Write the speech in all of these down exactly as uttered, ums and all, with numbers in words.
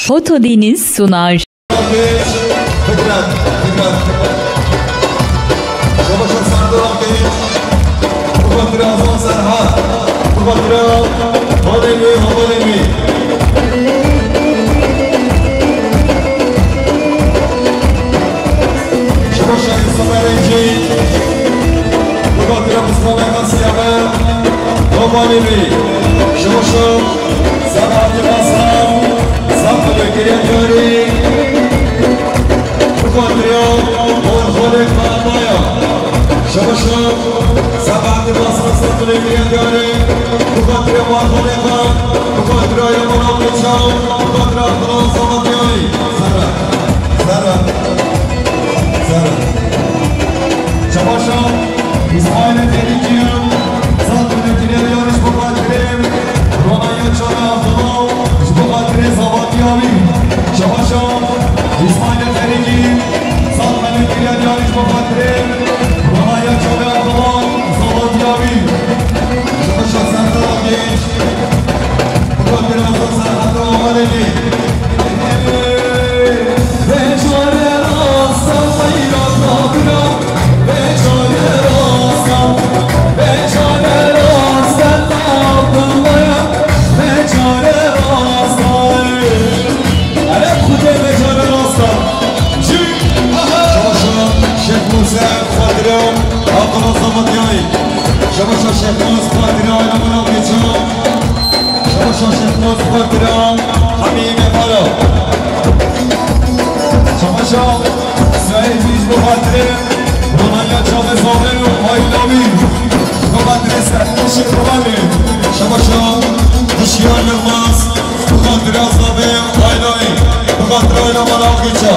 Foto Deniz sunar. Fikret, Fikret. Şabaşa Serdar Akdeniz. Bu xatirê Hasan Serhat. Bu xatirê Halê Wî, Havalê Wî. Şabaşa Yusuf Erenci. Bu xatirê Mustafa Kasiyama. Havalê Wî. Şabaşa Sabahattin Aslan. Saxlê kiriye diyarî. Bi xatirê Orxonê Xanaya. Şabaşa Sabahattin Aslan, Saxlê kiriye diyarî. Bi xatirê Orxonê Xan. Bi xatirê Ayla Manav Keçaw. Bi xatirê Abdullah Sabatiyayî. Zerre. Zerre. Zerre. Şabaşa. Îsmaîlê Terîkî, Zat Meleki'ye yarış bu xatirê Ronaya Çavê Abdullah, ji bo xatirê Zavatiya wî. Şabaşa Îsmaîlê Terîkî, Zat Meleki'ye yarış bu xatirê Ronaya Çavê Abdullah, Zavatiya wî. Şabaşa Serdar Genç, bu xatirê Hasan Serhat Amalê wî. Şabaşa Şêx Mûs, xatirê Abdullah Zamatyayî. Şabaşa Şêx Mûs, xatirê Ayla Manav Geço. Şabaşa Şêx Mûs, xatirê Hemî Mefala. Şabaşa Saîd Bîj, bi xatirê Ronaya Çavê Zavê û Ayla wî. Bi xatirê Serhişê Ronayê. Şabaşa Hişyar Yilmaz, bi xatirê Zavê Aylayê. Bi xatirê Ayla Manav Geço.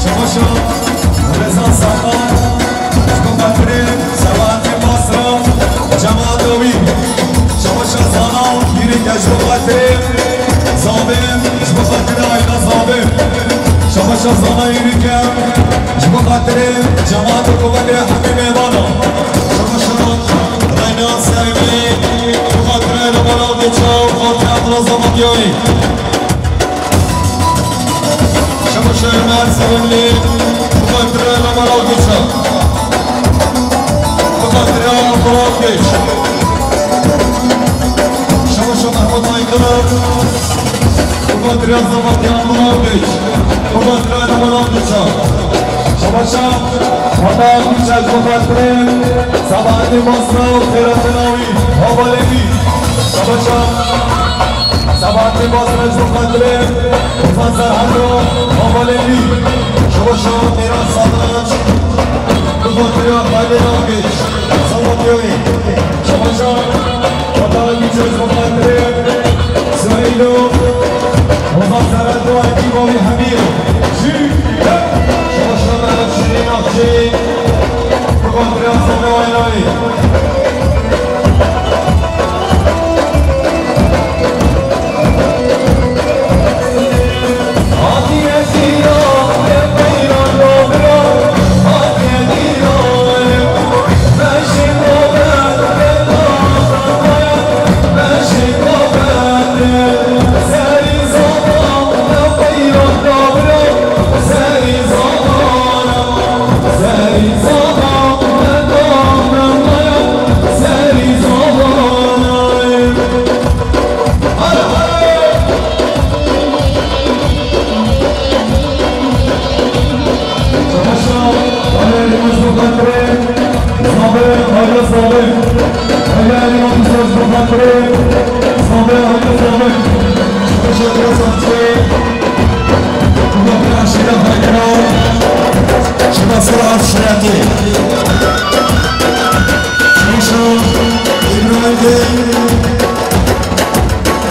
Şabaşa Reza Saman, ji bo xatirê Sebahattin Basra, cemaeta wî. Şabaşa Zana Yirîke, ji bo xatirê Zabê, ji bo xatirê Ayla Zabê. Şabaşa Zana Yirîke, ji bo xatirê cemaeta Kuwetê hemî mêdana. Şabaşa Reyna Sermî, ji bo xatirê Rebana Beça, xatirê Abdullah Zamatyayî. Şabaşa Ömer Sevinli, bi xatirê Lamara Guça. Bi xatirê Lamara Guç. Şabaşa Mehmut Aykılıç, bi xatirê Zavatya Lamara Guç. Bi xatirê Lamara Guça. Şabaşa Hata Guça, bi xatirê Sabahattin Basra û Xêratin Awî. Havalê wî. Şabaşa Sabahattin Basra, ji bo xatirê Ozan Serhado, Havalê wî. Şabaşa Mîran Sadaç, bi xatirê Xalê Navgêj, Sabatiyayê. Şabaşa Fatala Gîçe, ji bo xatirê Suheylo, Ozan Serhado, Ekîba wî Hemî. Jî, şabaşa Mehmet Şirîn Akçî, bi xatirê Ozan Waylayê.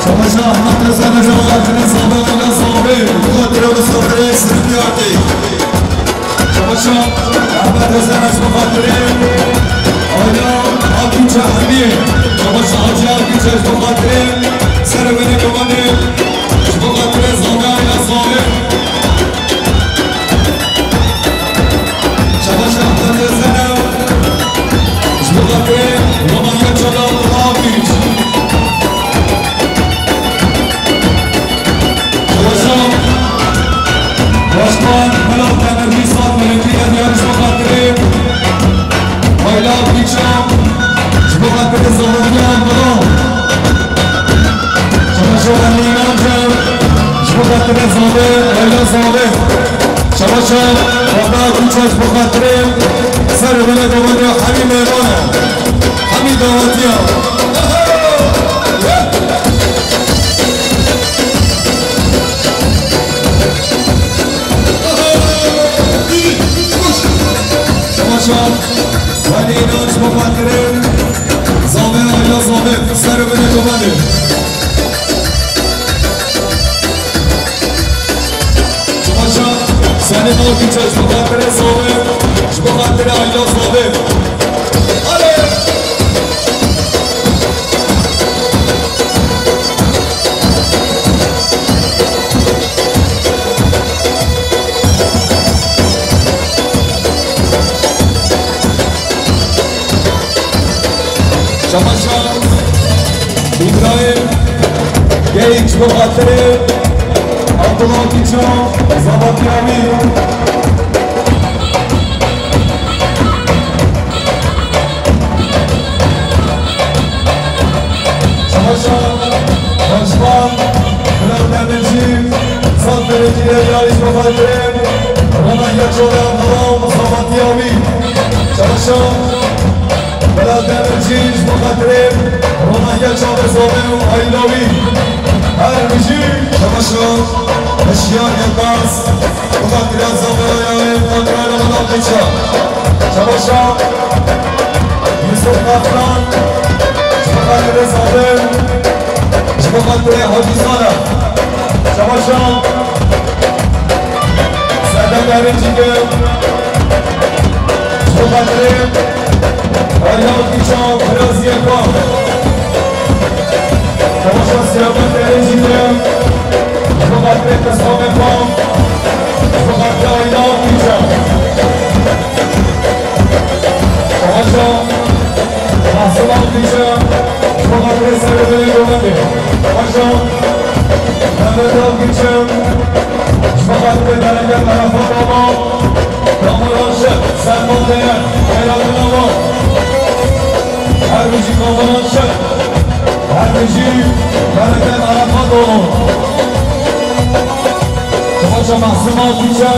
Şabaşa Ahmet Reza Reza Erkin Sabe Reza Sabe, bu xatirê Mustafa Reis Rıfkı Artey. Şabaşa Ahmet Reza Reza, bu xatirê Ayla Akgüçe Hamiye. Şabaşa Hacı Akgüçe, bu xatirê Serwene Kavane, bu xatirê Zade Ayla Zade. Şabaşa Ahmet Reza Reza, bu xatirê Romanya Çalal Akgüç. Ser û binê komandê. Çamaşa, senê navkî çe ji bo xatirê Zobê, ji bo xatirê aîla Zobê. Alê! Çamaşa Îbrahîm Geyik ji bo xatirê Abdullah Kîço, Zavatî Amî. Çamaşa Başkan Bilal Demirci, sed derecî yarî ji bo xatirê Ronahiya Çolê Abdullah, Zavatî Amî. Çamaşa Bilal Demirci ji bo xatirê Ronahiya Çavê Zobê û aîla wî. Her bijî. Çamaşa Hişyar Yilmaz, bi xatira Zobê û aîla wî, bi xatira Ramadan Qîça. Çamaşa Yusuf Kaplan, ji bo xatirê Zobê, ji bo xatirê Hacî Sala. Çamaşa Serdar Demirci, ji bo xatirê Ayla Kîça, Firaziyê Pak. Çamaşa Siyabet Demirci, ji bo xatirê Qismamê Pak, ji bo xatirê Ayla Kîça. Çamaşa Mahsun Alkîçe, ji bo xatirê Serê Belê Govendê. Çamaşa Mehmet Alkîçe, ji bo xatirê Bereket Arafat Baba, Kamuran Şer, Serkan Değer, Xeyratin Ava. Her bijî Kamuran Şer, her bijî Bereket Arafat Baba. Çamaşa Mahsun Alkîçe,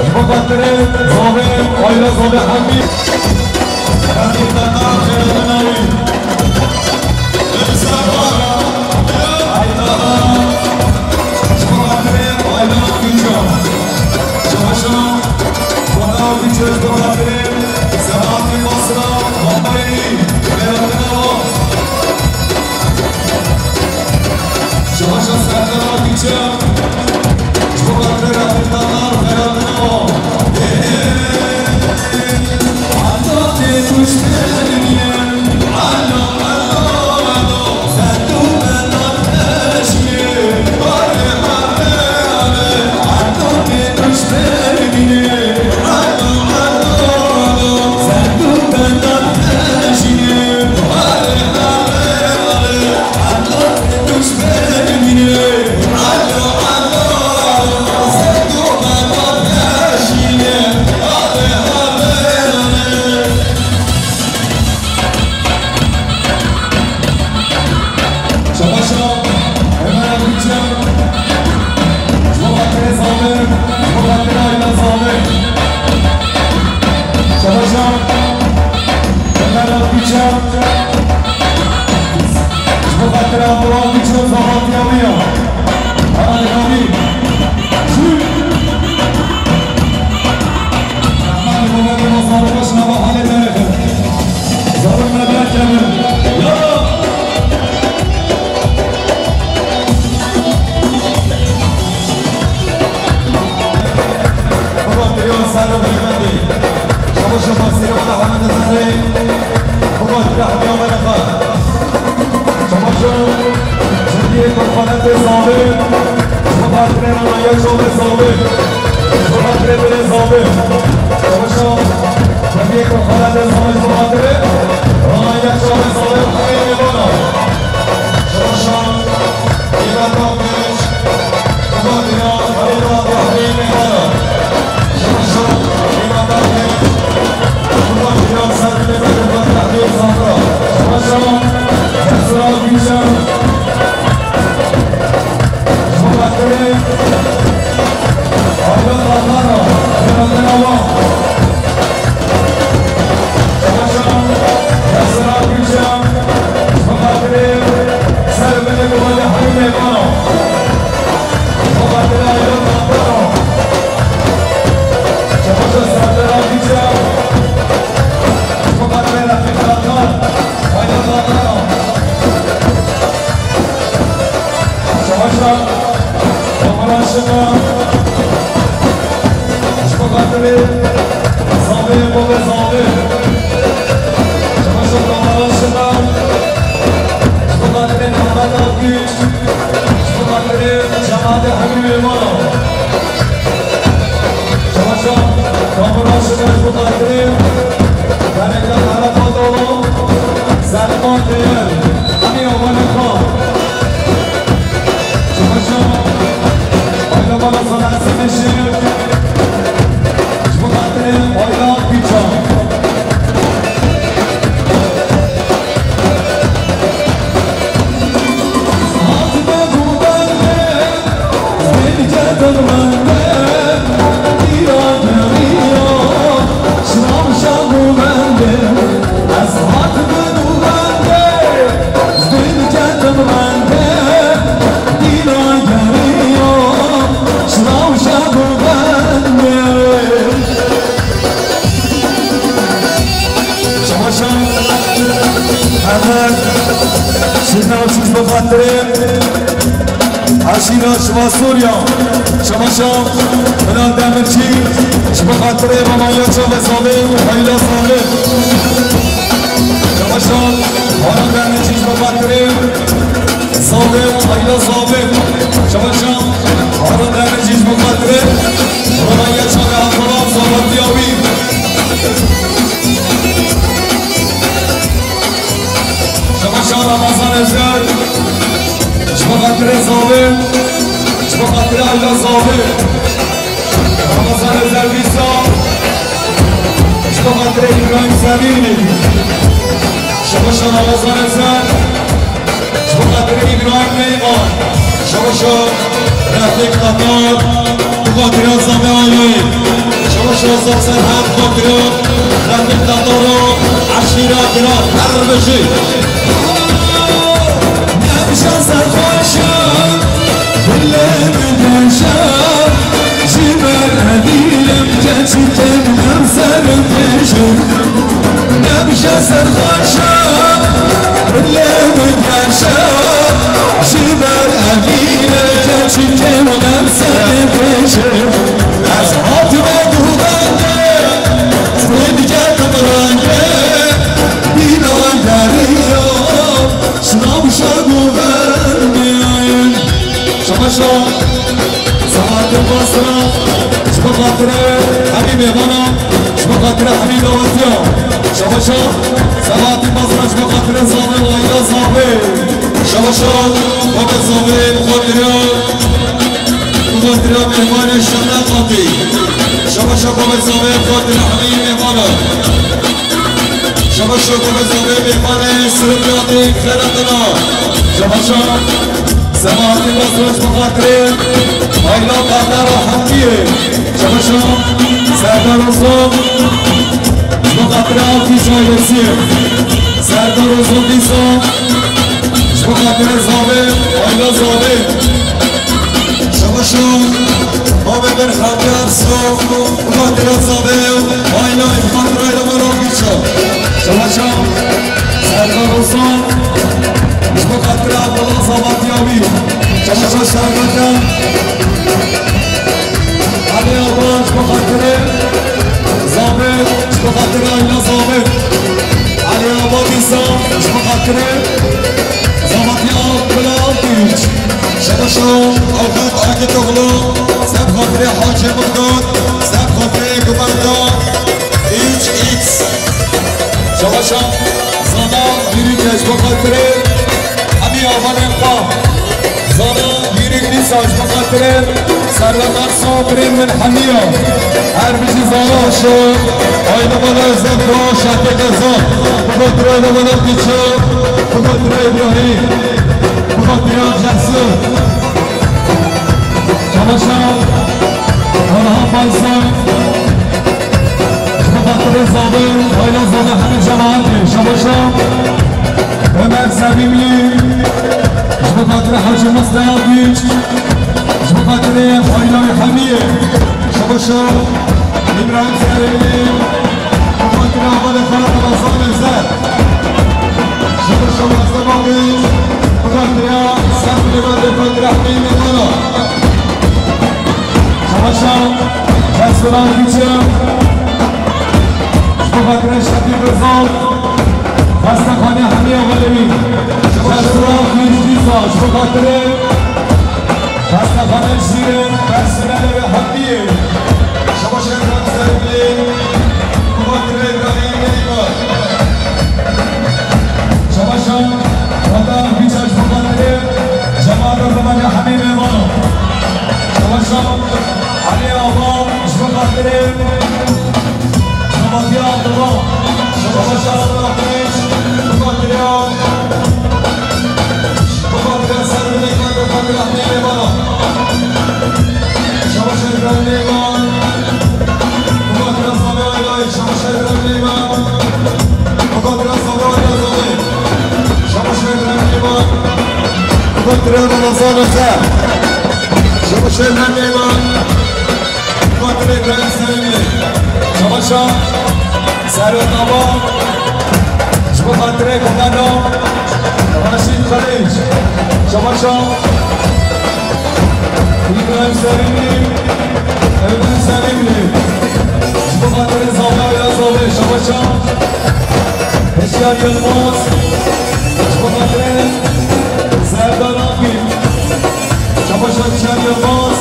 ji bo xatirê Zobê, aîla Zobê Hemî. Hemî Qetar, Xeyratin Awî. Hayda. Ji bo xatirê aîla Tunca. Çamaşa Qetar Tunca, ji bo xatirê Sebahatî Basra, Xeyrûnî, Xeyratin Awa. Çamaşa Serdar Akîçe, ji bo xatirê Refîq Tatar, Xeyratin Awa. Çamaşa Emel Akîçe, ji bo xatirê Zobê, ji bo xatirê aîla Zobê. Çamaşa Emel Akîçe, ji bo xatirê Abdullah Akîçe, Zavatî Amî ya. Hadi Amî. Çû. Rahmetli Mehmet Yılmaz Sarıbaş'ın ama halletmedi. Zarın Mehmet Kemal. Ya! Baba, Trio Sarı Beyefendi. Çamaşa Basirê we re hemî dizanê. Baba, Trio hemî amade xwe. Çamaşa Cemiyê Kurxanetê Zobê. Ji bo xatirê Ronaya Çolê Zobê. Ji bo xatirê Birê Zobê. Çamaşa Cemiyê Kurxanetê Zobê, ji bo xatirê Ronaya Çolê Zobê. Hemî mêvana. Çamaşa Îmeta Pêş. Ji bo xatirê zavê, bo ve zavê. Ji bo şokamara şinan. Ji bo xatirê Mehmet Akgüç. Ji bo xatirê cemaatê hemî mêvanan. Çawaşa kamera şinan ji bo xatirê Bereka Karapadolo. Zerman Değer. Hemî awanê xwe. Çawaşa Ayla Bala Sanatçı Beşir. Ji bo xatirê Ayla Kîça. Hatime guvende, zbênike dil mende, dîra geriya, şirawşa guvende, ez hatime guvende. Zbênike dil mende, dîna geriya, şirawşa guvende. Şabaşa, hemen, şîrna çû ji bo xatirê, eşîra şiva Sûriya. Şabaşa, Bilal Demirci, ji bo xatirê Ramaya Çavê Zavê û Xeyla Zavê. Şabaşa, Baran Demirci, ji bo xatirê Zavê, Ayla Zavê. Şabaşa, Baran Demirci, ji bo xatirê Ronaya Çavê Hevra, Zavatiya wî. Şabaşa Ramazan Ezer, ji bo xatirê Zavê, ji bo xatirê Ayla Zavê. Ramazan Ezer dîsa, ji bo xatirê Îbrahîm Semînî. Şabaşa Ramazan Ezer. Ji bo xatirê Îbrahîm Meyman, Şabaşa Refîq Tatar, bi xatira Zavê Aylê, Şabaşa Zaf Serhed, bi xatira Refîq Tatar û eşîra giran, her bijî. Nebşa serxweşa, dilê min deşa, ji ber evîlim keçikên em ser pêşin. Nebşe serxweşa, dilê min deşa, ji ber evîne keçikên em serê pêşê. Ez hatime guvende, zbênike qebrayê, bîna geriya, şirawşa guvende. Şabaşa. Sebahattin Basra, ji bo xatirê hemî mêvanan, ji bo xatirê hemî dawetiyan. Şabaşa, Sebahattin Basra, ji bo xatirê Zavê û Ayla Zavê. Şabaşa, Baba Zavê, bi xatirê, bi xatirê mêvanê şeref hatî. Şabaşa, Baba Zavê, bi xatirê hemî mêvanan. Şabaşa Baba Zavê mêvanê Sirbiyanê xelatına. Şabaşa Sebahattin Basra ji bo xatirê Ayla Qadara Hemdiyê. Şabaşa Serdar Ozan ji bo xatirê Alkîş ailesiyê. Serdar Ozan dîsa ji bo xatirê Zavê, Ayla Zavê. Şabaşa, bavê min Hemdî Erso, bi xatira Zavê, Ayla, bi xatira Ayla Mala Gîça. Şabaşa, Serdar Ozan, ji bo xatira Abdullah Zavatiya wî. Şabaşa Şermete, Elî Aban, ji bo xatirê Zavê, ji bo xatira Ayla Zavê. Elî Aban dîsa, ji bo xatirê Zavatiya Bila Alkîç. Şabaşa Awqat Akitoğlu, ser xatirê Hacê Mixdar, ser xatirê Guberda, X X. Şabaşa Zana Yürükeş, bo xatirê hemî avanên xwe. Zana Yürük Nisaş, bo xatirê Serdar Sabirê min hemiya. Her bijî Zana. Şabaşa Ayla Mala Ezem Kro, Şatê Keza, bo xatirê Ayla Mala Piço, bo xatirê İbrahim. Bi xatira Cehsû. Şabaşa Orhan Baysal. Ji bo xatirê Zavê, Ayla Zavê hemî cemaetê. Şabaşa Ömer Sevimli. Ji bo xatirê Hacı Mustafa Güç. Ji bo xatirê Ayla Hemiyê. Şabaşa İbrahim Sevimli. Bi xatirê Avalê Xwe Ramazan Ezer. Şabaşa Mustafa Güç. Bi xatirê Serpilê Xatirê Hemiyê Mêvana. Şan, Şehsuran Kûçe, ji bo xatirê Şefîq Rizal, xestexanê hemî Xelewî. Şehsuran Kûçe dîsa, ji bo xatirê xestexanê Şîrê, personelê wê hemdiyê. Şabaş Ekrem Serîmlî, bi xatirê Îbrahîm Neyma. Şabaşan, Fatah Kûçe, ji bo xatirê cemaeta Rûmaniya hemî mêvanan. Şabaşan, Elî Ava, ji bo xatirê Xebatî Abdullah. Şabaşan, Abdullah, ji bo xatirê, ji bo xatirê ser binê, bi xatirê hemî mêvanan. Şabaşan, Îbrahîm Neyma, bi xatirê Sami Aylayî. Şabaş Ekrem Neyman. Bi xatirê Sami Aylayî. Şabaş Ekrem Neyman. Bi xatirê Ramazan Rıza. Şabaş Ekrem Neyman. Bi xatirê Ekrem Serîmlî. Şabaşa Servet Ava. Ji bo xatirê Komando Raşîd Xelîc. Şabaşa Îbrahîm Serîmlî, Emin Serîmlî. Ji bo xatirê Zava ya Zavê, şabaşa Hişyar Yilmaz. Ji bo xatirê Serdar Akî, şabaşa Hişyar Yilmaz.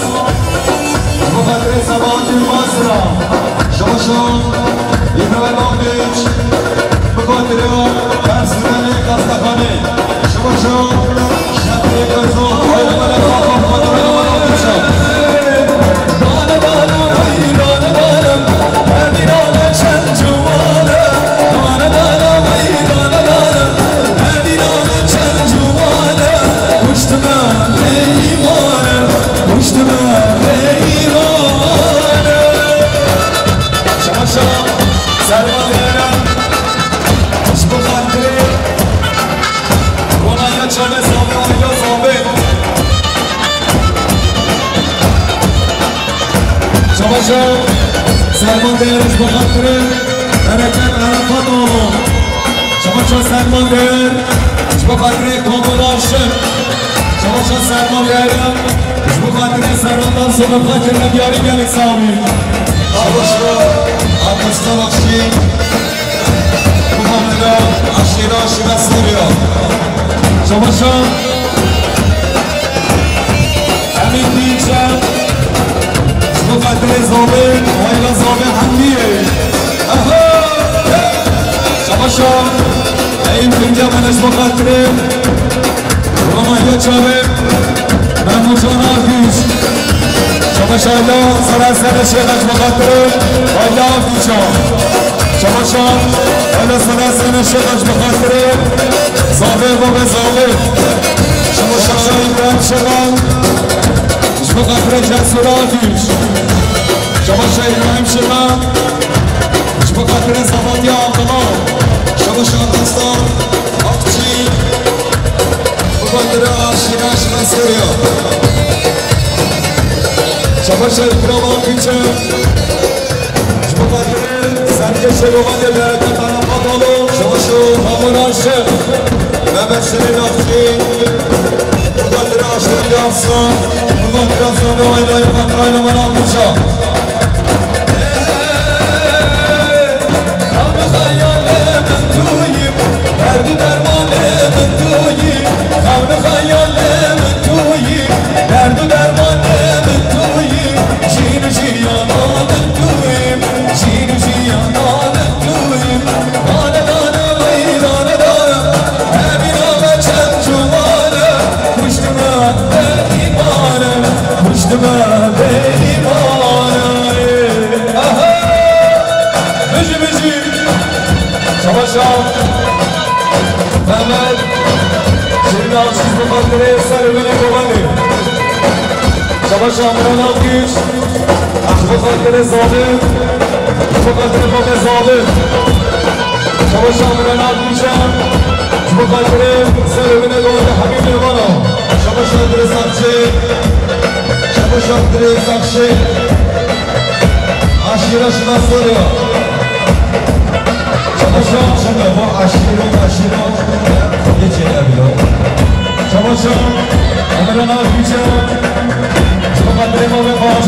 Ji bo xatirê Sebahatî Masra, şabaşa Îbrahîm Akîç. Bi xatirê personelê xestexanê. Şabaşa Şefîq Reza, haydi bana, bana, bana, bana, bana, bana. Şabaşa Servan Eren, ji bo xatirê Ronaya Çavê Zavê, Ayda Zavê. Şabaşa Servan Eren, ji bo xatirê Bereket Arafat oğlu. Şabaşa Servan Eren, ji bo xatirê Komil Aşık. Şabaşa Servan Eren, ji bo xatirê Servan Tansu, bi xatirê diyarî gelek savî. Şabaşa Alparslan Akşin. Bi xatira eşîra Şive Suriya. Şabaşa Emîn Dîçe. Ji bo xatirê Zavê, Ayla Zavê Hemdiyê. Aha! Şabaşa Eyüp Tunca, bana ji bo xatirê Ronaya Çavê. Memûcan Akîç. Şabaşa Ayla Sara Sene Şêxa ji bo xatirê Ayla Akîça. Şabaşa Ayla Sara Sene Şêxa ji bo xatirê Zavê, Bavê Zavê. Şabaşa Îbrahîm Şêxa ji bo xatirê Cesur Akîç. Şabaşa Îbrahîm Şêxa ji bo xatirê Zavatî Abdullah. Şabaşa Alparslan Akçî. Bi xatirê Aşîra ji Mesûriya. Şabaşa Îkram Akîçe. Ji bo xatirê Serkê Şêrûxanê Bereket Arafat Alo. Şabaşo Mamûn Aşiq. Mehmet Şirîn Akçî. Bi xatirê Aşiq Yavsan. Bi xatirê Zana Aylayî, bi xatirê Ayla Mala Akîça. Xewn û xeyalê min tu yî, derd û dermanê min tu yî. Xewn û xeyalê min tu yî, derd û dermanê min tu yî. Jîn û jiyana min tu yî, jîn û jiyana min tu yî. Dane dane wey dane dane, hemî name çend ciwan e. Kuştime bêîman e, kuştime bêîman e. Aha! Bijî, bijî. Şabaşa Mehmet Şirîn Akçî, bi xatirê ser û binê Kobanê. Şabaşa Miran Akgüç, ji bo xatirê Zalim, ji bo xatirê xwe Zalim. Şabaşa Miran Akgüç, ji bo xatirê ser û binê Kobanê hemî mêvana. Şabaşa Dirêz Akçê, şabaşa Dirêz Akçê. Aşîra şima Suriya. Çamaşa şima bu aşîra, aşîra. Geçe ya bilo. Çamaşa Emre Nafiçe. Çamaşa Emre Nafiçe.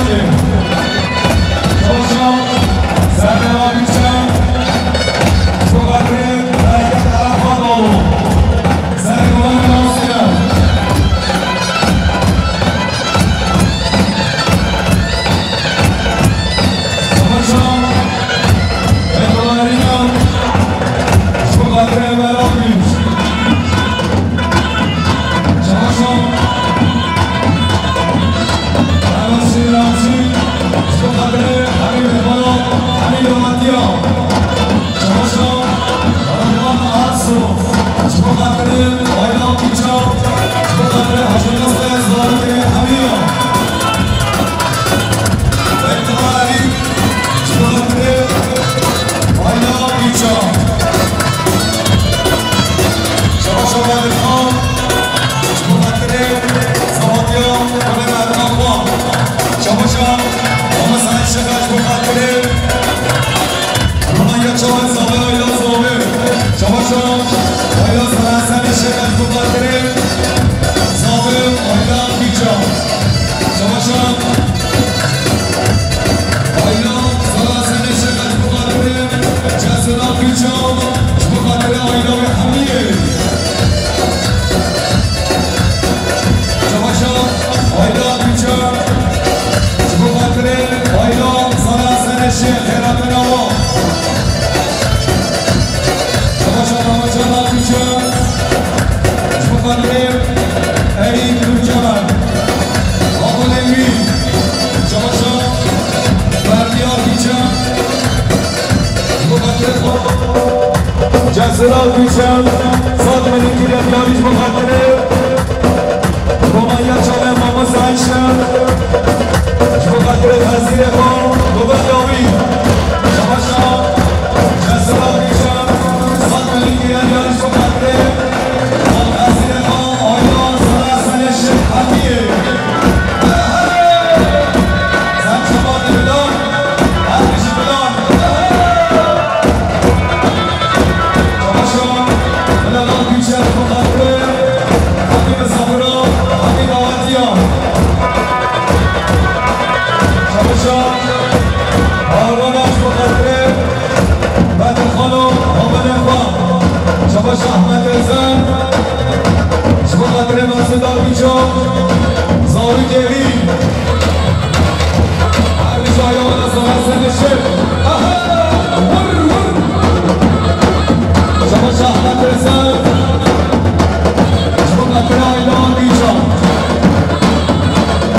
Şaşan, Serdar Akçam, Şubat'ın Bereket Arafat oğlu. Serdar Akçam. Şaşan, Fethullah Erînan, Şubat'ın Berat Çamaşan, Erbaşî Ramşî, ji bo xatirê hemî mêvana, hemî dawetiya. Çamaşan, Rahman Arso, ji bo xatirê Ayla Kîça, ji bo xatirê Hacı Nasrê Zarokê hemî ya. Bektaş, ji bo xatirê Ayla Kîça. Çamaşan Badir Xan, ji bo xatirê Samatiya Kurê Mehmet Akman. Çamaşan, Mehmet Sayın Şeker, ji bo xatirê Romanya Çawa Zave Ayla Zave. Çamaşan, Ayla Sarasenê Şeker, ji bo xatirê Zave Ayla Kîça. Çamaşan, Ayla Sarasenê Şeker, ji bo xatirê Cesur Akîça, ji bo xatirê Ayla wê hemiyê. Çamaşan, Ayla Kîça, ji bo xatirê Ayla Sarasenê Şêx Xêratina wa. Çamaşan, Ramazan Akîça, ji bo xatirê Erî Nûrcemal. Abonê wî, Çamaşan, Ferdî Akîça, ji bo xatirê Cesur Akîça, sed milî kiriye diyarî ji bo xatirê Romanya Çawa Mamoste Ayşe, ji bo xatirê Xezîrê xwe, Govinda wî. Çamaşan, Cesur Akîça, sed milî kiriye diyarî ji bo xatirê Çamaşan, Harun Aş, bu xatirê Bedirxan û Hamanê xwe. Çamaşan Ahmet Ezen, ji bo xatirê Mesut Arbiço, Zarokê wî. Her bijayê wana sara serê şir. Aha! Vur, vur! Çamaşan Ahmet Ezen, ji bo xatirê Ayla Arbiço.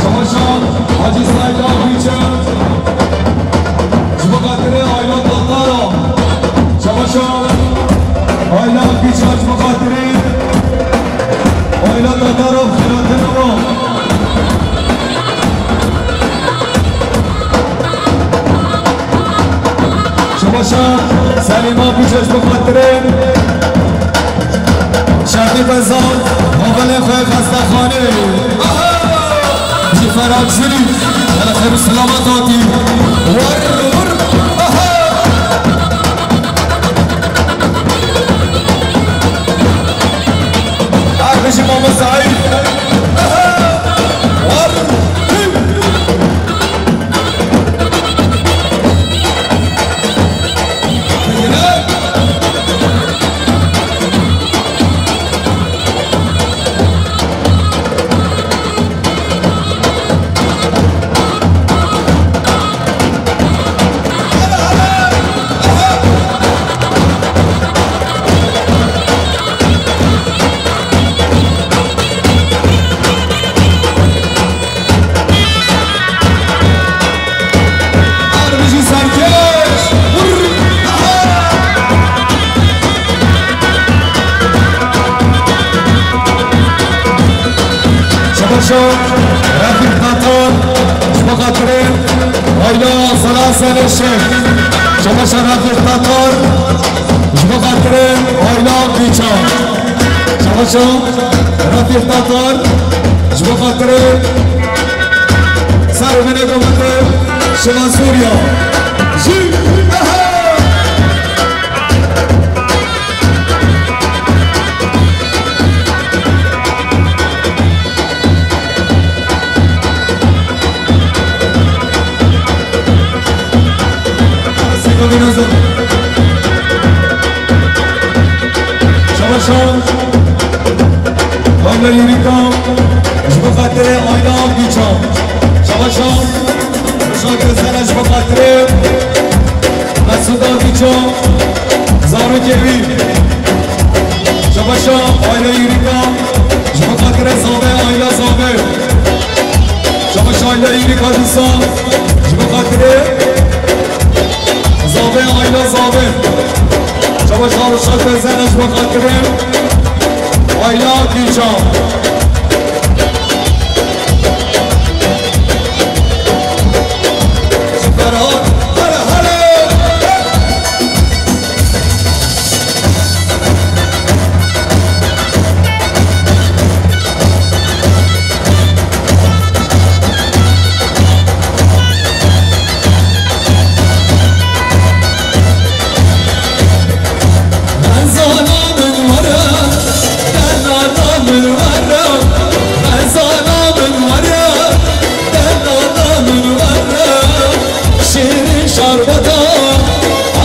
Çamaşan Hacı Said Arbiço. Ji bo xatirê Ayla Tatara. Çamaşan Ayla Kîça, ji bo xatirê Ayla Tatara xêratina wan. Çamaşan Selîma Kîça, ji bo xatirê Şerîf Ezan, hevalê xwe xestexanê. Aha! Ji Ferhat Jurî, hele xêr û selamet hatî. War, war, aha! Her bijî mamoste Eyûp. Aha! War, hî! Her bijî serkeş! Şabaşo Refîq Tatar, ji bo xatirê aîla Selasenê Şêx. Şabaşo Refîq Tatar, ji bo xatirê aîla Bîça. Şabaşo Refîq Tatar, ji bo xatirê Ser binê ku min şima Sûriya. Jî, aha! Sêko Mînozo. Şabaşo. Bamle Yurîka. Ji bo xatirê aîla Bîça. Şabaşo. Rişa Gilzene ji bo xatirê Mesûda Bîço, zarokê wî. Şabaşo aîla Yurîka, ji bo xatirê Zavê, aîla Zavê. Şabaşo aîla Yurîka dîsa, ji bo xatirê Zavê, aîla Zavê. Şabaşo Rişa Gilzene ji bo xatirê aîla Bîça. Şêrîn şarbada,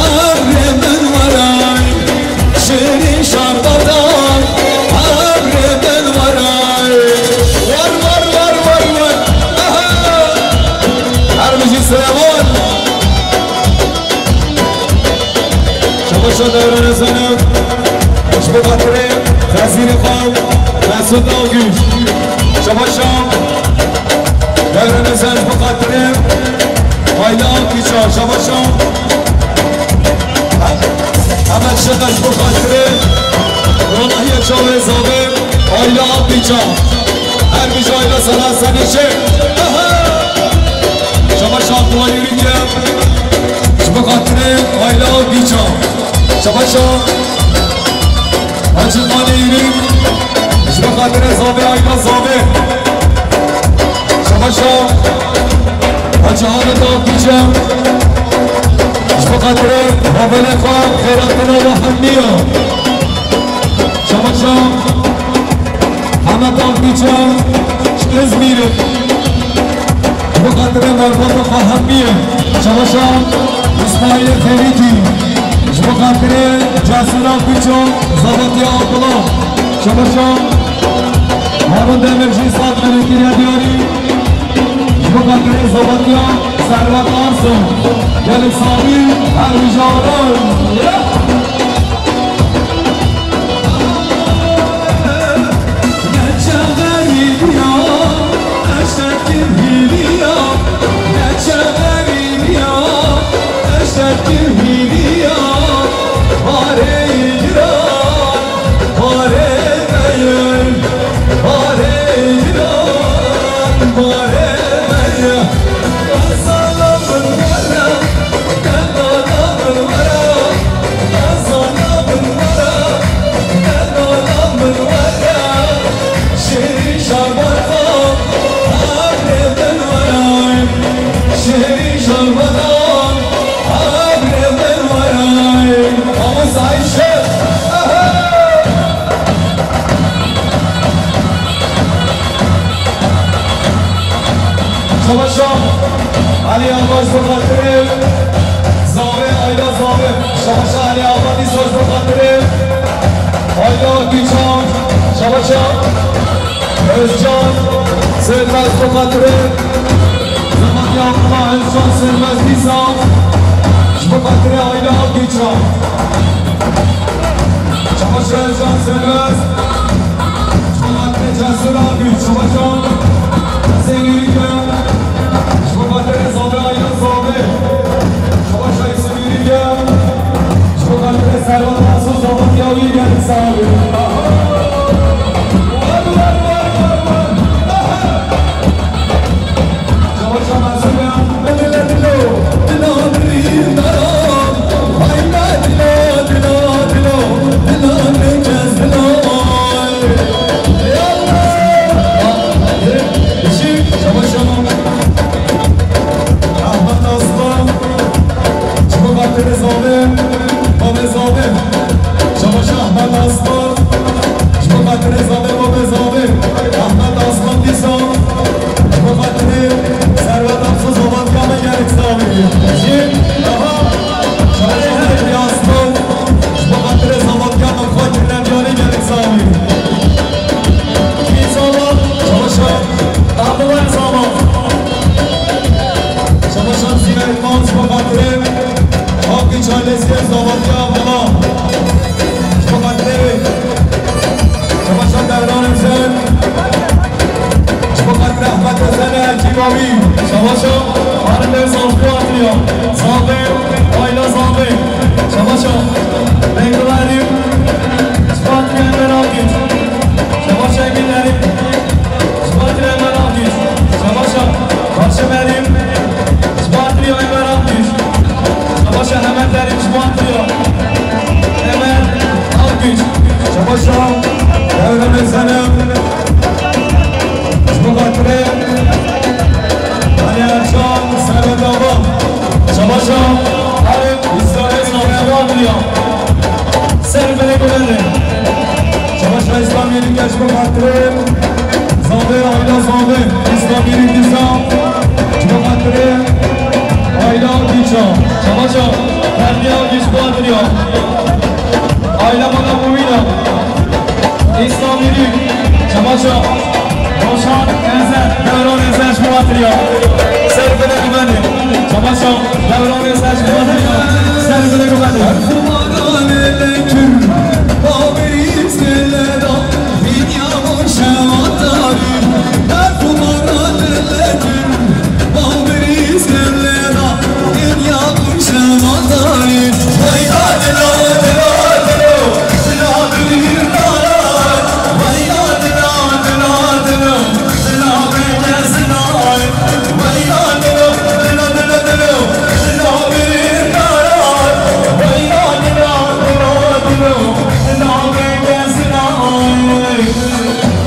evrê min weray. Şêrîn şarbada, evrê min weray. War, war, war, war, war. Aha! Her bijî Silêman. Şabaşo Dewran Ezenev, ji bo xatirê Xezîrê xwe, Mesûd Algüç. Şabaşo Dewran Ezenev, ji bo xatirê aîla Algüça. Şabaşo Hemed Şeker, ji bo xatirê Ronahiya Çavê Zavê, aîla Algüça. Her bijî aîla Selasenê Şêx. Aha! Şabaşo Abdullah Yürüke. Ji bo xatirê aîla Bîça. Şabaşo Hacı Mane Yürük. Ji bo xatirê Zavê, aîla Zavê. Şabaşo Hacı Ahmet Akbîça. Ji bo xatirê hevalê xwe, xêratina we hemiya. Şabaşo Hemed Akbîça ji Îzmîrê. Ji bo xatirê malbata xwe hemiyê. Şabaşo Îsmaîlê Xêrîkî. Ji bo xatirê Cesûr Akbîço, Zavatiya Abdula. Şabaşo Harun Demirci, Sad Melekî Diyarî. Ji bo xatirê Zavatiya Serwet Arso. Gelek saxî, her wijaran. Şabaşa Elî Abaş bi xatirê Zavê, Ayla Zavê. Şabaşa Elî Abaş, dîsa ji bo xatirê Ayla Gîçan. Şabaşa Özcan Sönmez bi xatirê Zemanî Abdullah, Özcan Sönmez dîsa ji bo xatirê Ayla Gîçan. Şabaşa Özcan Sönmez. Şabaşa Cesur abi, şabaşa Hüseyin Ülke. Şabaşa Zabe Ayaz abi. Şabaşa Hüseyin Ülke. Şabaşa Serhat Asu, Zabat Yavi geldi sahibi. Var, var, var, var, var. Şabaşa Mesut Bey. Şabaş Ahmet Aslan, ji bo xatirê Zavê, Bavê Zavê, Ahmet Aslan dîsa, ji bo xatirê Servet Aksu, Zavat Kame gelek savê. Jî, aha, Şabaş Ahmet Aslan, ji bo xatirê Zavat Kame, xwe kirine diyarê gelek savê. Kî Zavat, Şabaş Abdullah Zavat. Şabaş Zîna Elmas, ji bo xatirê Akgüç ailesi, Zavat Abdullah. Ji bo xatirê wê. Şabaşa Devran Özen. Ji bo xatirê Ahmet Özen û Ekîb Awî. Şabaşa Halim Bey Zazbû hatiriya. Zazbê, Ayla Zazbê. Şabaşa Bengula Erîm. Ji bo xatirê Enver Akgüç. Şabaşa Emin Erîm. Ji bo xatirê Enver Akgüç. Şabaşa Haşim Erîm. Ji bo xatirê Enver Akgüç. Şabaşa Hemed Erîm, ji bo xatirê Hemed Akgüç. Şabaşa Devran Senem. Ji bo xatirê Ali Ercan, Servet Ava. Şabaşa Arif İsrail, ji bo xatirê Ser bile gulende. Şabaşa İslam Yenigeç, ji bo xatirê Zavê, Ayla Zavê. İslam Yenigeç dîsa, ji bo xatirê Ayla Gîça. Şabaşa Ferdiya Gîç, ji bo xatirê Ayla Mala Mumîna. İslam Yenigeç. Şabaşa Roşan Ezer, Devran Ezer, ji bo xatirê Ser bile gulende. Şabaşa Devran Ezer, ji bo xatirê Ser bile gulende.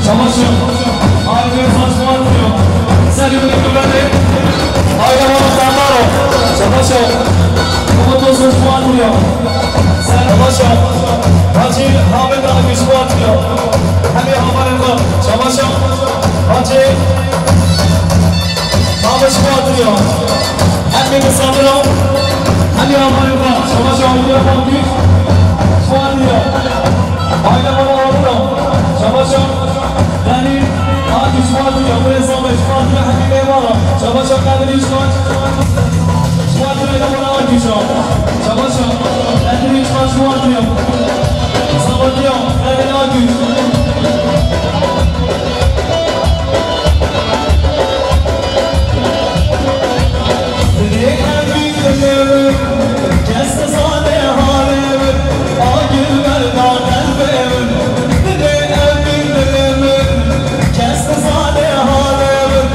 Çamaşır. Harika bir saç var diyor. Sen bir de böyle. Hayır, ama sen var o. Çamaşır. Umut olsun, şu an diyor. Sen çamaşır. Hacı Hamid abi şu an diyor. Hadi haberim var. Çamaşır. Hacı. Abi şu an diyor. Hem bir misafir ol. Hadi haberim var. Çamaşır. Şu an diyor. Aile bana alın. Çamaşır. Yanî, a, ji xwe diya, wê zame ji xwe diya, hemî lê wara. Çamaşa Qedirî ji xwe, ji xwe diya, ya wara a gîja. Çamaşa Qedirî ji xwe, ji xwe diya. Zame diya, Qedirî a gîj. Dilê evî dilê win, kes nizane halê win, a gil berda qelbê win. Dilê evî dilê win, kes nizane halê win,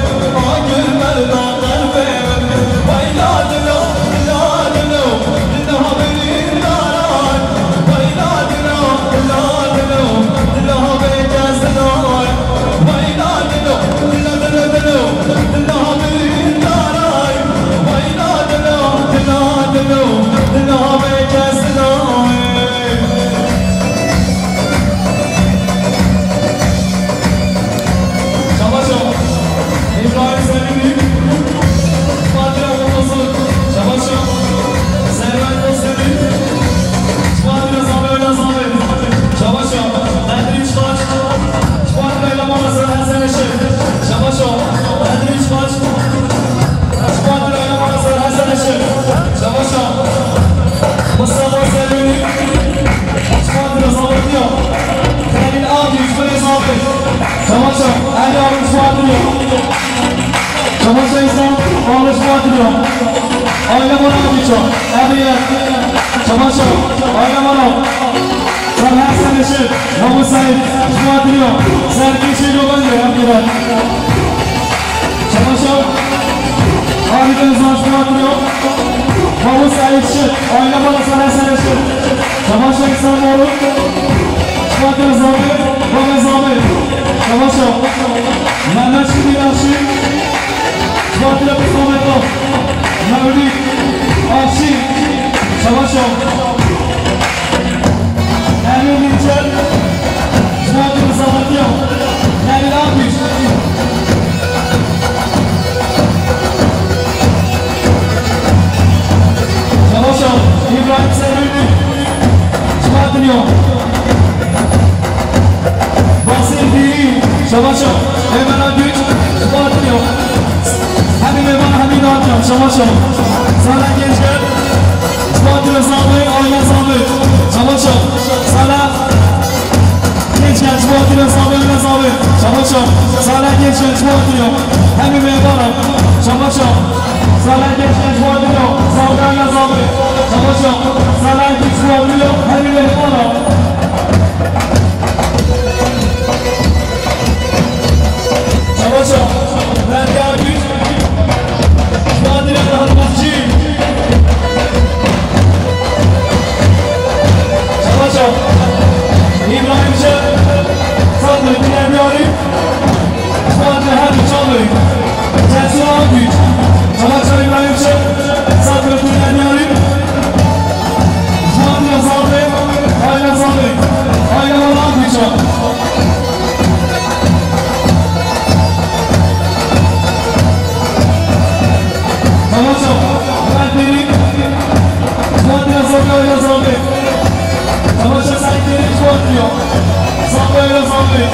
a gil berda qelbê win. Weyla dilo, dila dilo, dila birîndaran. Weyla dilo, dila dilo, Çamaşo, her yarın şuatılıyor. Çamaşo insan, oğlu şuatılıyor. Aile bana geçiyor. Her yer. Çamaşo, aile bana. Sen her sene şey, Mahmut Said, şuatılıyor. Sen bir şey yok bence, hakikaten. Çamaşo, harika insan şuatılıyor. Mahmut Said, şey, aile bana, sen her sene şey. Çamaşo insan, oğlu. Şuatılıyor, Zahmet, Zahmet, Zahmet. Çamaşo. Mehmet Şirin Aşık. Şubatlı Mustafa. Mevlüt Aşık. Çamaşo. Emin İnce. Şubatlı Mustafa. Mevlüt Akgüç. Çamaşo. İbrahim Sevinci. Şubatlı. Basir Diri, Şamaşo, Eymen Akgüç, Şubatlı. Hemî Eymen, Hemî Akgüç, Şamaşo. Sala Gençler, Şubatlı Zahmet, Ayla Zahmet, Şamaşo. Sala Gençler, Şubatlı Zahmet, Ayla Zahmet, Şamaşo. Sala Gençler, Şubatlı. Hemî Eymen, Şamaşo. Sala Gençler, Şubatlı. Zahmet, Ayla Zahmet, Şamaşo. Sala Gençler, Şubatlı. Hemî Eymen. Çamaşo, Meryem Güç, Nadire Hanımcı. Çamaşo, İbrahim Şen, Sadri Dinyarı, Sadri Hadi Çalı, Cesur Güç, Çamaşo İbrahim Şen, Sadri Dinyarı, Juan Yazarlı, Ayla Zarlı, Ayla Varan Güço. Çamaşo, Brandini, Juan Yazarlı, Ayla Zarlı. Çamaşo Saitleri, Juan Dio. Zarlı, Ayla Zarlı.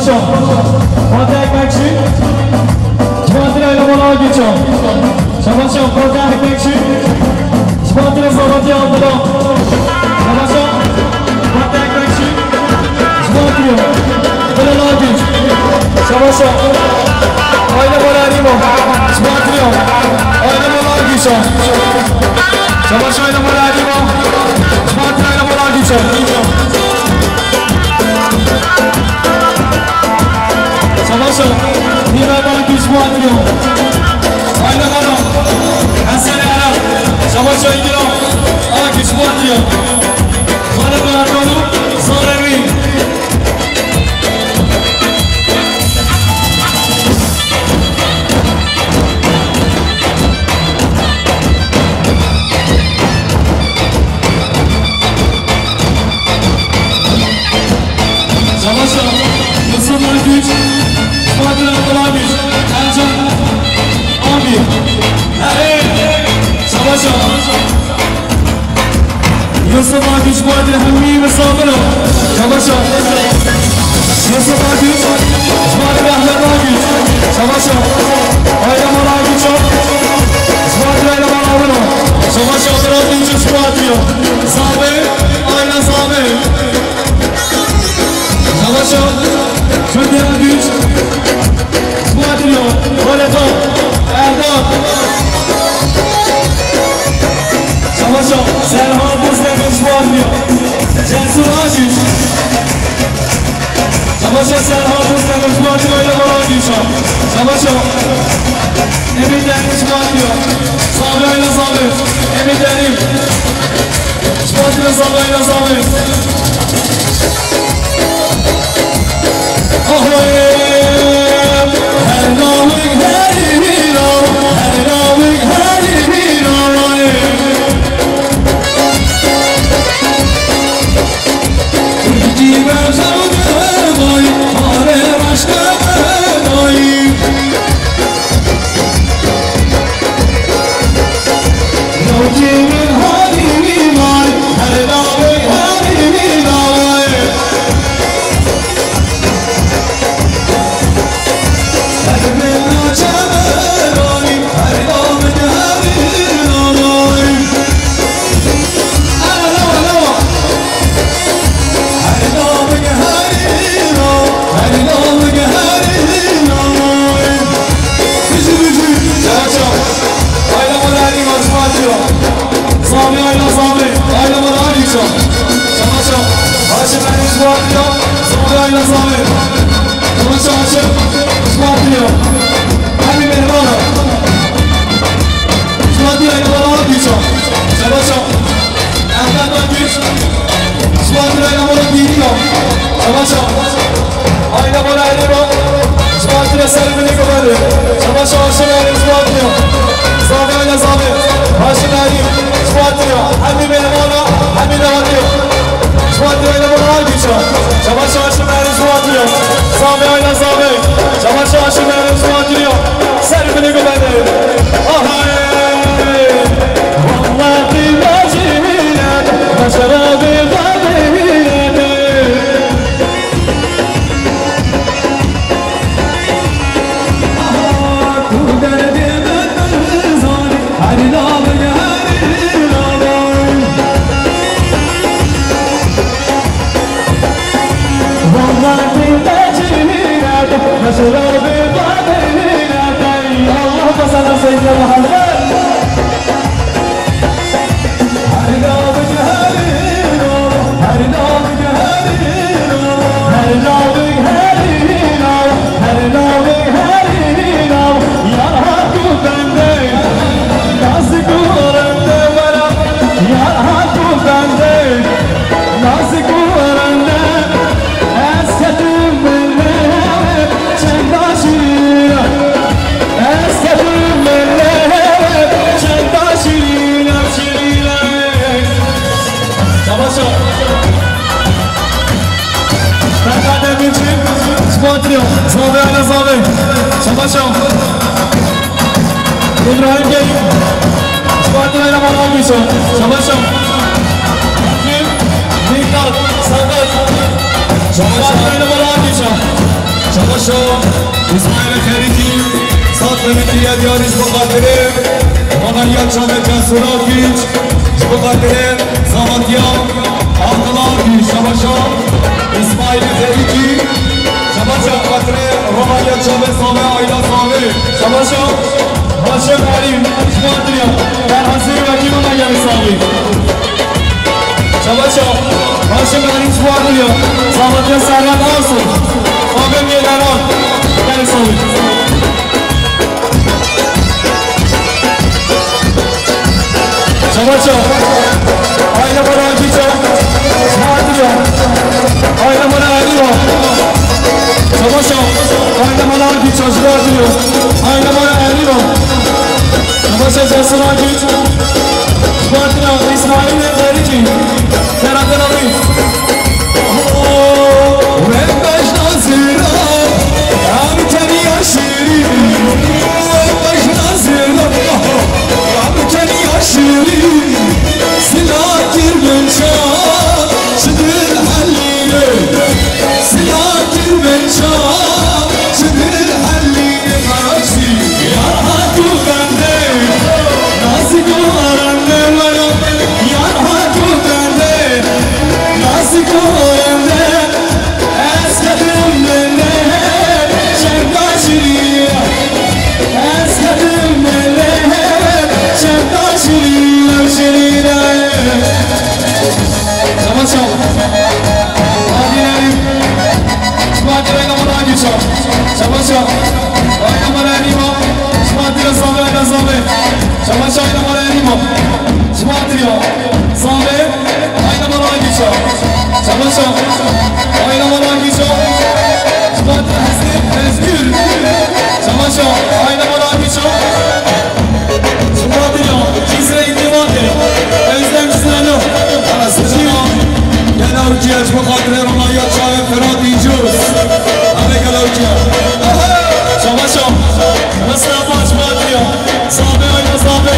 Fatih Ekmekçi. Fatih Ekmekçi. Şabaş, Fatih Ekmekçi. Fatih Ekmekçi. Şabaş, Fatih Ekmekçi. Şubatrio. Bilal Akgünç. Şabaş. Ayla Bolarimo. Şubatrio. Ayla Bolarimo. Şabaş, Ayla Bolarimo. Şubatrio, Ayla Bolarimo. Şabaş. Bilal Akgünç, Şubatrio. Ayla Bolarimo. Hasan Erol. Şabaş, Ayla. Akgünç, Şubatrio. Bana Bernardo, Sarı Ring. Savaşa, Yusuf Akgünç, Fadil Abdülhamit, Ercan Abi. Hey! Savaşa. Yusuf Akgünç, Bahadır Hilmi ve Sabır'a. Savaşa. Yusuf Akgünç, Bahadır Ahmet Akgünç. Savaşa. Ayla Mala Akgünç. Bahadır Ayla Mala Akgünç. Savaşa. Bahadır Akgünç, Bahadır. Sabır. Ayla Sabır. Savaşa. Şudur Akgünç. Şubatrio, Volleyball, Erdal. Savaşo, Serhat Buzlemir, Şubatrio. Cesur Aziz. Savaşo, Serhat Buzlemir, Şubatrio ile Volleyball. Savaşo. Emin Deniz, Şubatrio. Sabri ile Sabri. Emin Deniz. Şubatrio, Sabri ile Sabri. Sami, Ayla Sami, Ayla Mala Alî Çam. Çama Çam. Haşim Erî Şubatrio. Sami, Ayla Sami. Çama Çam, Haşim Şubatrio. Hemî Mehmana. Şubatrio, Ayla Mala Alî Çam. Çama Çam. Ehmed Akgünç. Şubatrio, Ayla Mala Alî Çam. Çama Çam. Ayna bana elima. Şubatrio, Sermini Kubali. Savaş Aşırı Erif Şubatrio. Sami Ayna Sami. Haşim Erif Şubatrio. Hemi Mehmana. Hemi Navatrio. Şubatrio ile bana Argiça. Savaş Aşırı Erif Şubatrio. Sami Ayna Sami. Savaş Aşırı Erif Şubatrio. Sermini Kubali. Ahay. Vallahi mecnun. Başaradı. Allahümme salli ala seyyidina Muhammed. Savaşa. Ferhat Demirci, Şubatrio, Zave Ayla Zave. Savaşa. İbrahim Geyik, Şubatrio ile Mala Algüço. Savaşa. Kim? Miktat, Sadat. Şubatrio ile Mala Algüço. Paşa, Îsmaîlê Xerîkî, sed minîtiye diyarî ji bo xatirê Ronaldiya çavê Cesûra Kîç, ji bo xatirê zavetiya Aqila Kîç. Şabaşa, Îsmaîlê Xerîkî, şabaşa xatirê Ronaldiya çavê Zavê, Ayla Zavê. Şabaşa, Haşim Erîn, ji bo xatirê Berhezî Wekî Ronaldiya Zavê. Şabaşa, Haşim Erîn ji bo xatirê zavetiya Serhat Arsoy. Xavê Mêleran, Berhezî Zavê. Şabaşa, Ayla Mala Kîça, ji bo xatirê Ayla Mala Erî. Şabaşa, Ayla Mala Kîça, ji bo xatirê Ayla Mala Erî. Şabaşa, Cesûra Kîç. Ji bo xatirê Îsmaîlê Xerîkî. Yaratana wî. Wê bejna zira, em teniya şirîn. Wê bejna zira, em teniya şirîn. Sila kir min ça, çi dil helîne. Sila kir min ça, çi dil helîne. Yar hatû bende, nazik û arende wero. Yar hatû bende, nazik û arende. Ez xedim bende, çenda şirîn. Ez xedim bende, çenda şirîn, şirîn. Şabaşa. Adî Erîn. Ji bo xatirê Ayla Mala Kîça. Şabaşa. Ayla Mala Erî. Ji bo xatirê Zavê, Ayla Zavê. Şabaşa, Ayla Mala Erî. Ji bo xatirê Zavê, Ayla Mala Kîça. Şabaşa. Ayla Mala Kîça. Ji bo xatirê Hesnî Özgür. Şabaşa, Ayla Mala Kîça. Ji bo xatirê Cizre Întibatê, Özlem Sinanov. Ana Sinanov. Gel Ewkiye, ji bo xatirê Ronaldiya çavê Firat Încûs. Hadi gel Ewkiye. Şabaşa. Mustafa, ji bo xatirê Zavê, Ayla Zavê.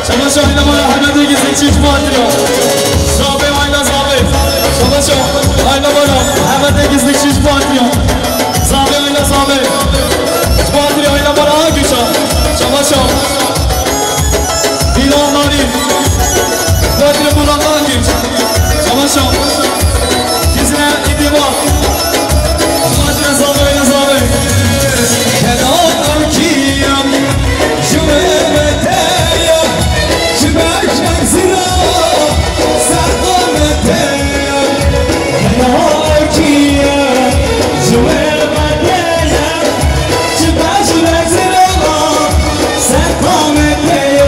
Şabaşa, Ayla Mala Hemedê Gizlikçî, ji bo xatirê Zavê, Ayla Zavê. Şabaşa, Ayla Mala Hemedê Gizlikçî, ji bo xatirê Zavê, Ayla Zavê. Ji bo xatirê Ayla Mala Agîça. Şabaşa. Dîlan Narîn. Ji bo xatirê Mala Agîç. Şabaşa. Cizre Întibat. Ji bo xatirê Zavê, Ayla Zavê. Kela Ewkiye, ji wê me te ye, ji me çek zira, serqa me te ye. Kela Ewkiye, ji wê me te ye, ji me çek zira, serqa me te ye.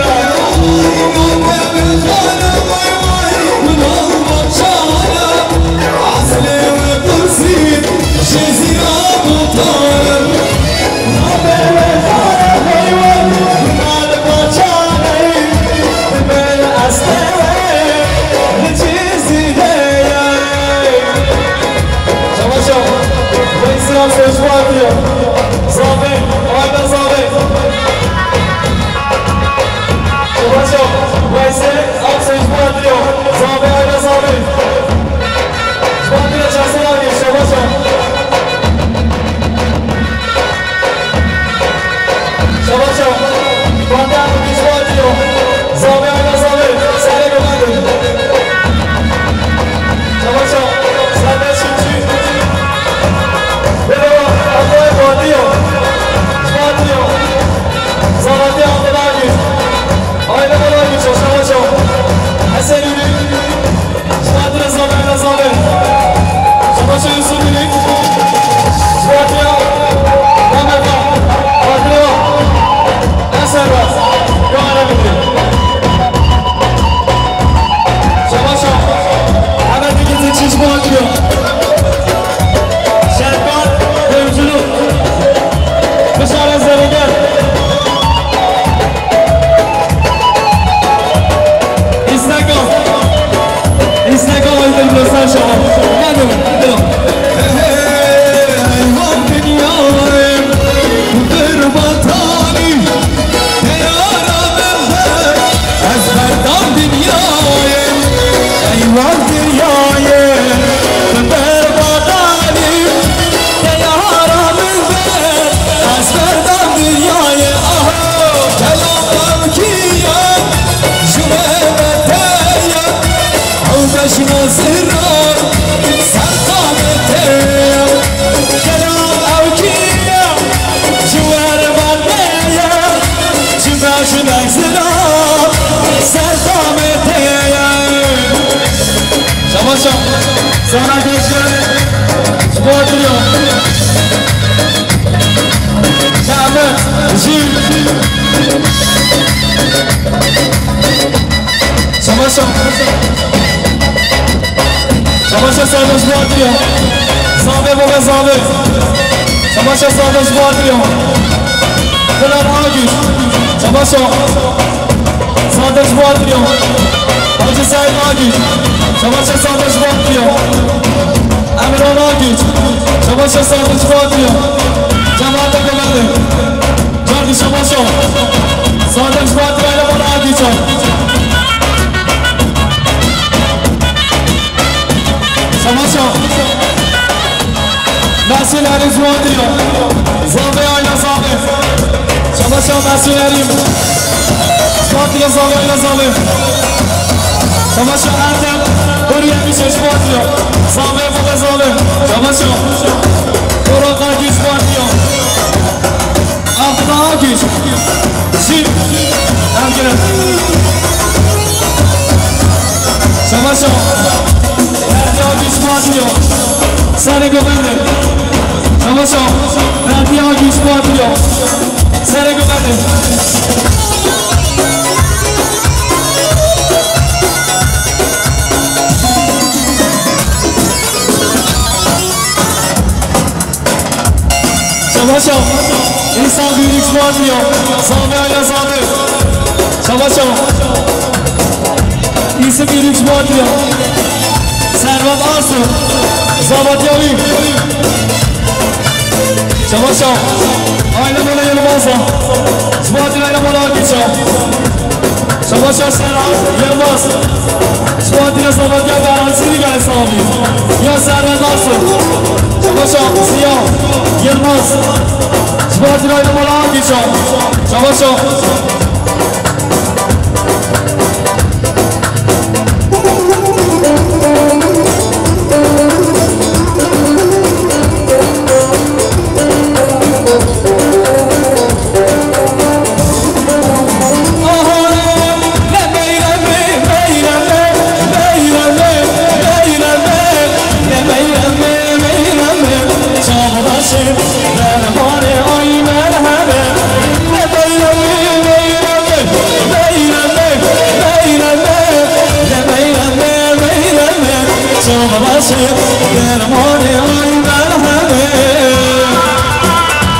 Vay, vay, vay, vay, vay, vay, vay, vay. Yana geçti. Spor duruyor. Kâhmet, Jî. Savaşa. Savaşa sağda spor duruyor. Sağda baba sağda. Savaşa sağda spor duruyor. Kral Agüç. Savaşa. Sardar ji bo hatiriyo. Hacı Said Agî. Savaşa Sardar ji bo hatiriyo. Emirhan Agî. Savaşa Sardar ji bo hatiriyo. Cemaate Gömerli. Cardi Savaşa. Sardar ji bo hatiriyo. Emirhan Agî. Savaşa. Mesûl Erîm ji bo hatiriyo. Zavê Ayla Zavê. Savaşa Mesûl Erîm. Ji bo hatiriyo Zavê Ayla Zavê. Savaşa Erdem. Hurriye Mişe ji bo hatiriyo. Zavê Baba Zavê. Savaşa. Burak Agî ji bo hatiriyo. Abdullah Agî. Jî. Ergin. Savaşa. Ferdi Agî ji bo hatiriyo. Serê Govende. Savaşa. Ferdi Agî ji bo hatiriyo. Serê Govende. Savaşa. İnsan büyük var diyor. Zavê Ayla Zavê. Savaşa. İsim büyük var diyor. Servet Arsu. Zavat Yavi. Savaşa. Ayla Bala Yılmaz'a. Zıvatın Ayla Bala Akıça. Savaşa Serhat Yılmaz. Suatine Samatya Garansini gel sahibi. Ya Serhat Arsu. Savaşa Ziya Yılmaz. Suatine Ayla Bala Akıça. Savaşa.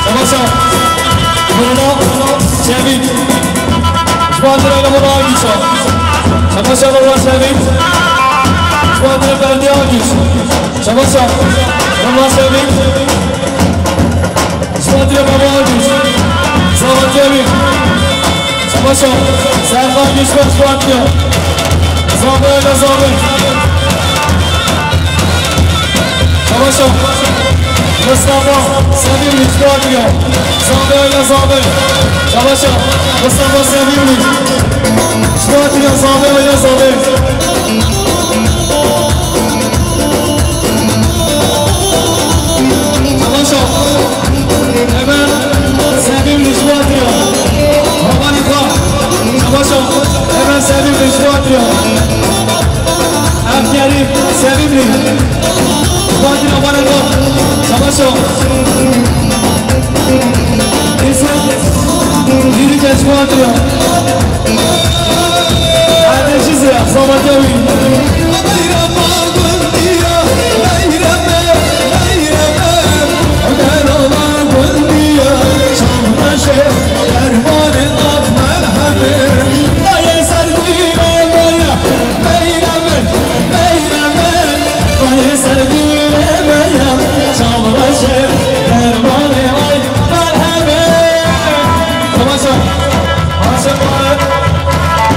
Savaşa. Bruno Çevik. Şuandire ile Bruno Agîç. Savaşa Bruno Çevik. Şuandire Ferdi Agîç. Savaşa. Bruno Çevik. Şuandire Baba Agîç. Savaş Çevik. Savaşa. Serkan Güçmez Şuandire. Zabe ile Zabe. Savaşa. Mustafa Sevimli Şuandire. Zabe ile Zabe. Savaşa. Mustafa Sevimli. Şuandire Zabe ile Zabe. Savaşa. Hemen Sevimli Şuandire. Havan İkram. Savaşa. Hemen Sevimli Şuandire. Efkeri Sevimli. Şuandire Havan İkram. Savaşa. İnsan. Yürü geç Şuandire. Ateşize, Samatya Wî. Savaşa. Haşim Doğan.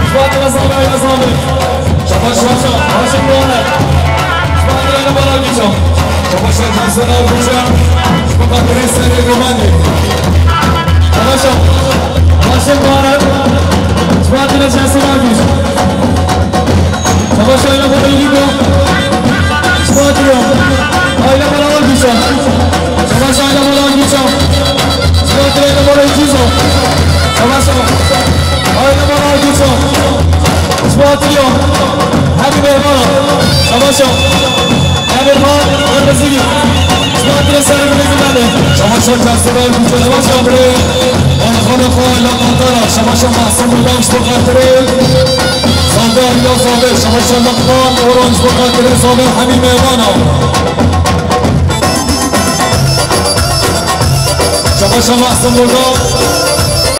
Şubat Ramazan Bey Ramazan Bey. Şabaş Şabaş. Haşim Doğan. Şubat Ramazan Bey Ramazan Bey. Şabaş Ramazan Bey Ramazan Bey. Şubat Ramazan Bey Romanya. Savaşa. Haşim Doğan. Şubat Ramazan Bey Ramazan Bey. Savaş Ayla Bala Yürüko. Squadron. Ayla Bala Algıça. Savaş Ayla Bala Algıça. Squadron Ayla Bala Algıça. Savaş Ayla Bala Algıça. Squadron. Hadi Mehmana. Savaş. Hadi Şemaşa Çarsıbel Kuçe, Şemaşa Bre, Orxana Xo, La Pantara, Şemaşa Mahsım Budak, Şemaşa Bre, Zade Arya Zade, Şemaşa Lokman, Orange Budak, Zade Hemî Meyvana. Şemaşa Mahsım Budak.